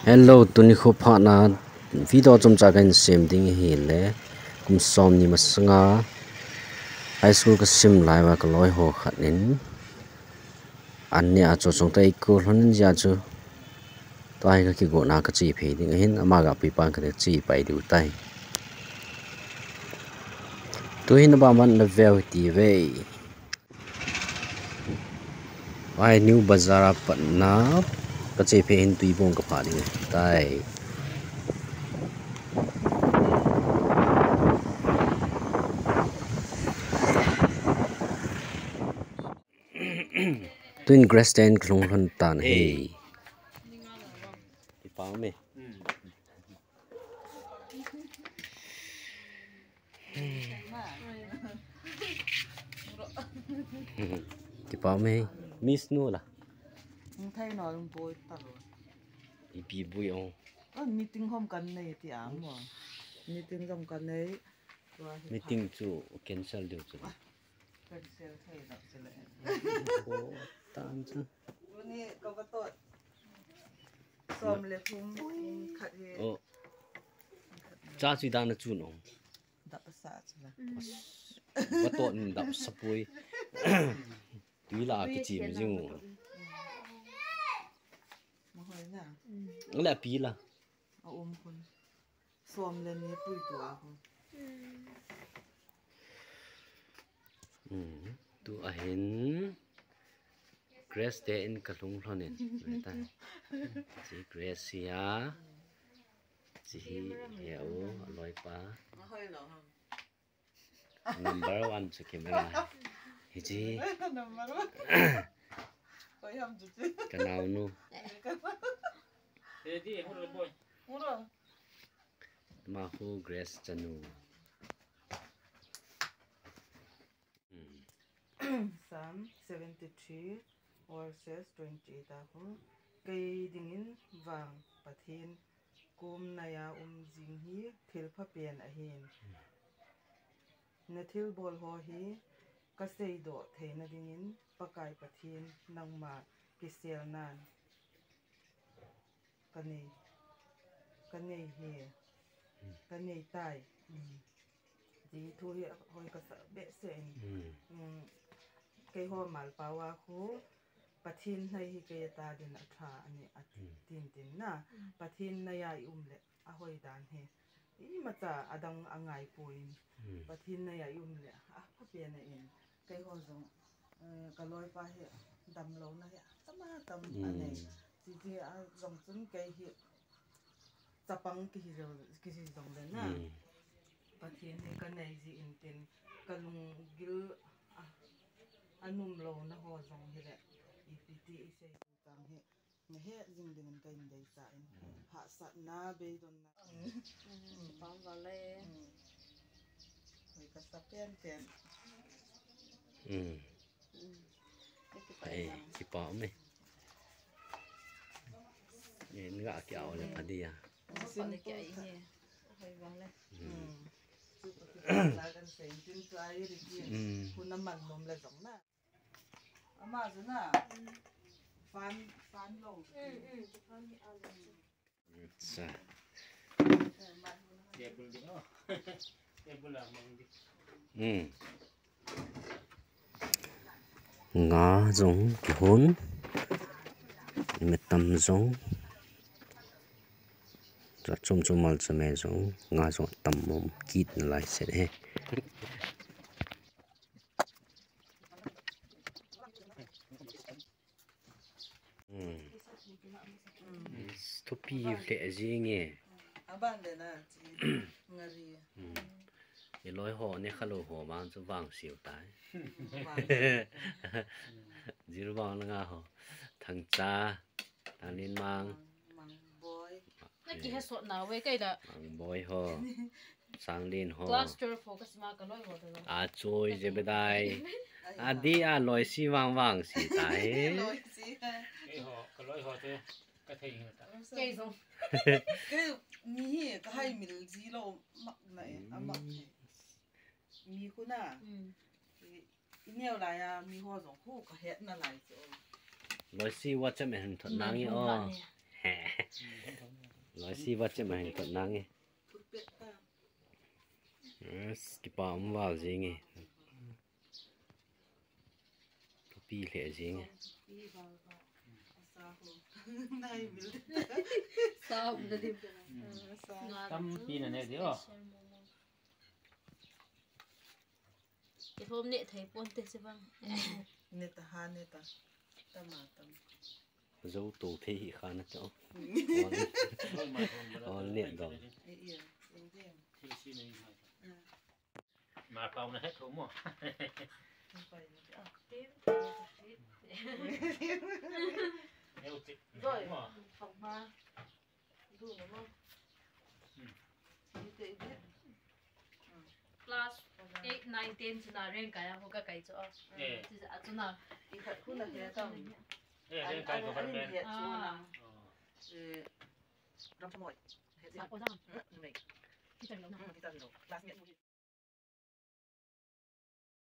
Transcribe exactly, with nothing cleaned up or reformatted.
Hello, tuni kho phatna video chomcha kahin sem ding ahile, kum somni masanga high school kasim lai uva kaloi ho khat in, an neh a chu chungtah a eikou lhon in jeh a chu, tua hi kakigotna kache phei ding ahin, ama ga pui pan kache pai diu tai. Tuhin abang ban na veu hite ve. Ai, New Bazar a patna kache phei hin Tuibong kaphah ding tai. Tuin Grace ten kalhung lhon tan ahi. Kipah me. Kipah me. Miss nu la. Hung thei no lung boi ta lo. Ipi boi ong. Ah, meeting hom kan nei ti am mo. Meeting jong kan nei. Tua hi Meeting chu cancel diu chu. Cancel thei lo chu le. Ko tan chu. Tuni ka va tot. Som le thum khat hi. Oh. Cha chu dan na chu no. Dap sa chu la. Va tot dap sapui. Tui la kichim jing u. Ma hoi na. Le pi la. A um khun. Som le ni pui tua khun. Hmm. Tu ahin Grace te in kalhung lhon in. Chi Grace hi a. Chi hi he u, aloipa. Ma hoi lo ham. Number one chu camera. Hichi. Number one. Koi ham chu chu. Ka naonu. Ready, hurry boy. Hurry. Ama khu Grace chanu. Hmm. Psalm seventy-three verses twenty-eight a khu, kei dingin vang Pathen kom nai a um jing hi thil pha pen ahin. Na thilbol ho hi ka seidoh theina dingin Pakai Pathen nangma kiselnan ka nei, ka nei hi, ka nei tai. Ti thu hi hoi kasa behseh in. Hmm. Um, keiho Malpau a khu, Pathen nai hi kei a ta din a tha ani a tin tin na. Pathen nai a i um le a hoi dan hi. Imacha adang a ngai poi. Hmm. Pathen nai a i um le a pha pen a in. Keiho jong, eh, ka loipa hi damlouna hi a tam a tam a nei. Chi chi a jong chun kei hi chapang kihi jong, kihi jong le na. Hmm. Pathen hi ka nei ji in tin ka lunggil a, a numlouna ho jong hi le ipi ti i sei tang hi. Nga he jing ding in ka in dei cha in. Hmm. Hahsatna, beidonna. Hmm. Pam vale. Hmm. Hoi kasa pen pen. Hmm. Hmm. Ai, kipa me. Ni ga ki au le pa dia. Simple. Hoi vale. Hmm. Hmm. Chu pa ki la kan sei tin chu ai ri ki. Hmm. Khu na man nom le jong na. Ama chu na. Fan, fan lo. Hmm, hmm. Fan hi a lo. Acha. Hmm. Nga jong kihon. Metam jong. Cha chom chom mal cha me jong. Nga jong tam mom kit nalai se he. Hmm. Thupi le jing e. Aban le na chi ngari. Hmm. I loi ho ne kha lo ho vang chu vang siu tai. Vang. Zir vang na nga ho. Thangcha, Tanglinmang. Mang, Mang Boi. Na kihe sot na ve kai la. Mang Boi ho. Sanglen ho. Class twelve ho ka sima ka loi ho ta lo. A Choi Zebedai. Ai, a di a loi si vang vang si ta he. Loi si. Kei ho, ka loi ho te, ka thei hi ta. Kei jong. Kei mi hi ka hai mil ji lo mak na e, a mak e. Mi khu na. Hmm. I, i neo lai a mi ho jong khu ka het na lai chu. Loi si WhatsApp me hin thot nang i o. He. Lai si va che ma heng tot nang e. Yes, kipa um val jing e. Thupi lheh jing e. Sao na dim. Tampi na ne di o. Kihom ne thei pon te se bang. Ne ta ha ne ta. Tama tam. Zo to thei hi kha na cho. On ne dong. Ei, ei, ei, ei. Ma pau na he tho mo. Neu ti. Rồi, mo. Phòng ma. Du na mo. Hmm. Ni te de. Class eight, nine, ten chu na rank kai a ho ka kai chu. Eh. Chu a chu na. I khat khu na he tam. Eh, rank kai government. He chu na. Ah. Oh. Eh, ram chu mo. He chu. Sa ko na. Hmm, ni. Teacher lo na. Hmm, teacher lo. Classmate mo.